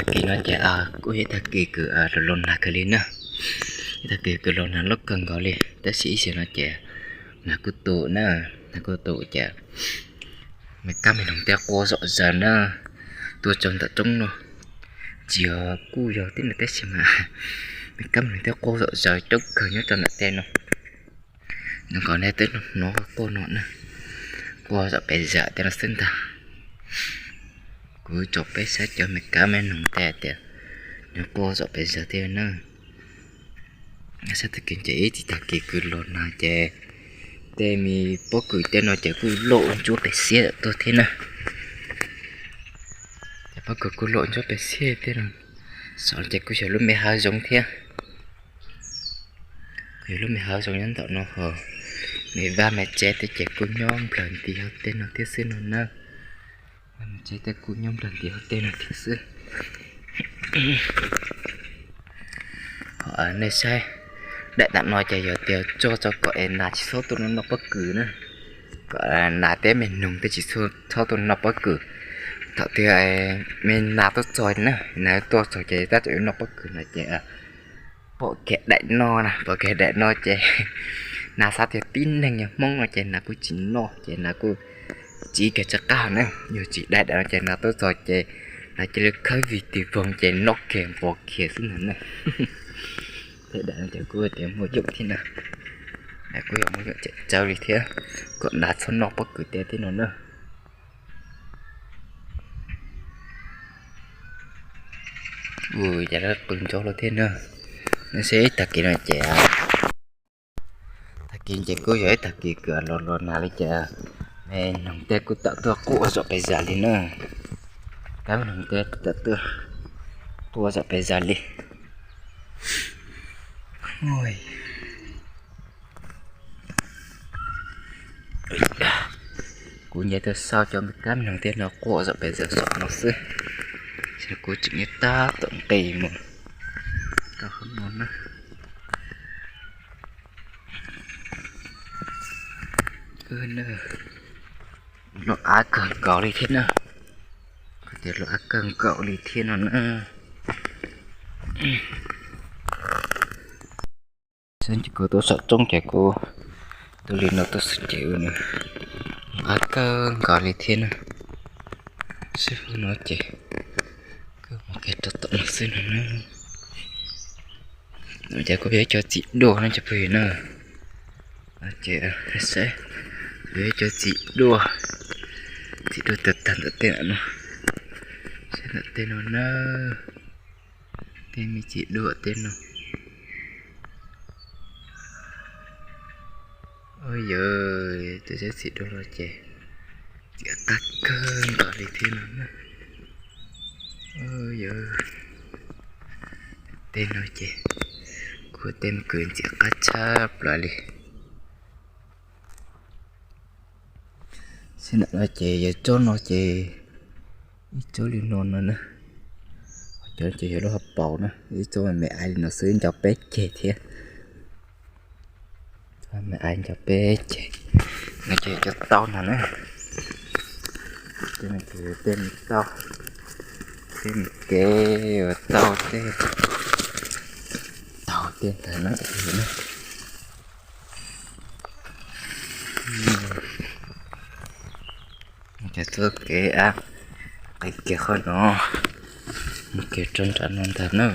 Kis no ces kuj yog ib tag kis kws los los nag kawg li na. Ib tag kis kws los nag loj kawg nkaus li, tab sis ib xyoos no ces nag kuj tus na, nag kuj tus ces me kab me noog tej quaj zom zaws na, tuaj rau ntawm roob no. Tsis yog kuj yog tib neeg tab sis mas me kab me noog tej quaj zom zaws coob kawg nyob rau ntawm tej no. Nws kom nej twb hnov quaj no na, quaj zom pes zaws tej no xwb ntag. Kuv tso peb saib cov me kab me noog tej tias nws quaj zom pes zaws thiab na. Saib tag kis ces ib tag kis kws los nag ces tej me pob kws tej no ces kuj loj ntsuab pes xiab tuaj thiab na. Pob kws kuj loj ntsuab pes xiab thiab no. Saum ces kuj yog lub me hav zoov thiab. Yog lub me hav zoov nyob ntawm no ho me vaj me tsev tej ces kuj nyob nplawg nti hauv tej no thiab xwb no na. Vaj me tsev tej kuj nyob nplawg nti hauv tej no thiab xwb. Ho nej saib, daim tam no ces yog tias tso tso kom es nas tsis txhob tuaj noj pob kws na, kom nas thiab me noog tej tsis txhob tuaj noj pob kws. Thaum twg me nas tuaj txog na, nas tuaj txog ces tab tom yuav noj pob kws no ces pom kiag daim no na, pom kiag daim no ces nas xav tias tib neeg yog Hmoob no ces nas kuj tsis noj ces nas kuj tsiv kiag rov qab na. Yog tsis daim daim no ces nas tuaj txog ces nas cia li khawb vij tig voog ces noj kiag npo kiag xwb ntag na. Tej daim no ces kuj tias muaj yoom thiab na, kuj yog muaj yoom tsawv tsawv li thiab, kom nas txhob noj pob kws tej thiab no na. Ua cas lawv qw ntsoov lawm thiab na. Nej saib ib tag kis no ces, tag kis ces kuj yog ib tag kis kws los los nag li ces me noog tej kuj tawm tuaj quaj zom pes zaws li na. Kab me noog tej tawm tuaj quaj zom pes zaws li. Kuv nce tuaj xauj cov kab me noog tej no quaj zom pes zaws saum no xwb. Ces kuv tseem nyob tab tom nqis mus rau hauv no na. Loj av kawg nkaus li thiab na. Kuv tias loj av kawg nkaus li thiab no na. Xwb ces kuv tuaj saum roob ces kuv tuaj li no tuaj xwb ces loj av kawg nkaus li thiab na. Xwb no ces kuv mus kiag rau tom no xwb no na. Ces kuj yog ib co txiv duaj no cov phooj ywg na. Ces saib, yog ib co txiv duaj, txiv duaj tag tag ntawm tej no, saib ntawm tej no na. Tej me txiv duaj tej no. Ua yawg, tej txiv duaj no ces ntxim qab kawg nkaus li thiab no na. Ua yawg, tej no ces kuj tej me kws ntxim qab tshaj plaws li. Xwb ntawm no ces yog tsob no ces ib tsob li no no na. Cov ces yog lub hauv paus na, ib tsob me me aiv li no xwb ncaus peb ceg thiab. Me aiv ncaus peb ceg. No ces cov tau no na. Tej me kev, tej me tau, tej me kev uas tau tej, tau tej ntawd na. Ces txoj kev av qis kiag qhov no mus kiag rau nram no ntag na.